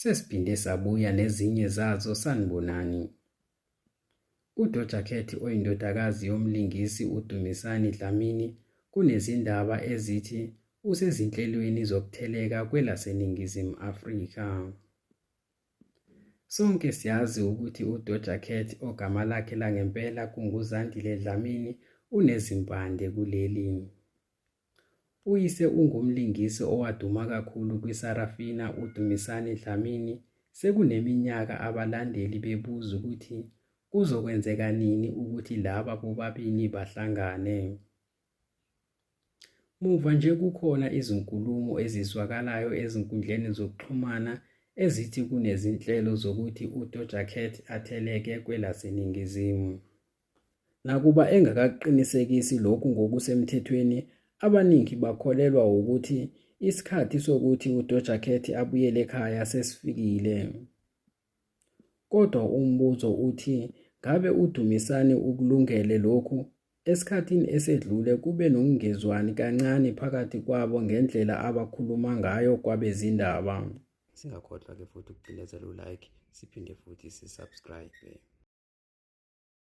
Sesiphinde sabuya nezinye zazo sanibonani. UDoja Cat oyindodakazi yomlingisi uDumisani Dlamini kunezindaba ezithi usezinhlelweni zokutheleka kwelaseNingizimu Afrika. Sonke siyazi ukuthi uDoja Cat ogama lakhe langempela kunguZandile Dlamini unezimpande kuleli. Uyise ungumlingisi owaduma kakhulu kwiSarafina uDumisani Dlamini sekuneminyaka abalandeli bebuza ukuthi kuzokwenzeka nini ukuthi laba bobabili bahlangane. Muva nje kukhona izinkulumo ezizwakalayo ezinkundleni zokuxhumana ezithi kunezinhlelo zokuthi uDoja Cat atheleke kwelaseNingizimu. Nakuba engakakuqinisekisi lokhu ngokusemthethweni, abaningi bakholelwa wukuthi isikhathi sokuthi uDoja Cat abuyele ekhaya sesifikile. Kodwa umbuzo uthi ngabe uDumisani ukulungele lokhu? Esikhathini esedlule kube nokungezwani kancane phakathi kwabo ngendlela abakhuluma ngayo kwabezindaba. Singakhohlwa ke futhi ukucindezela u-like siphinde futhi si-subscribe.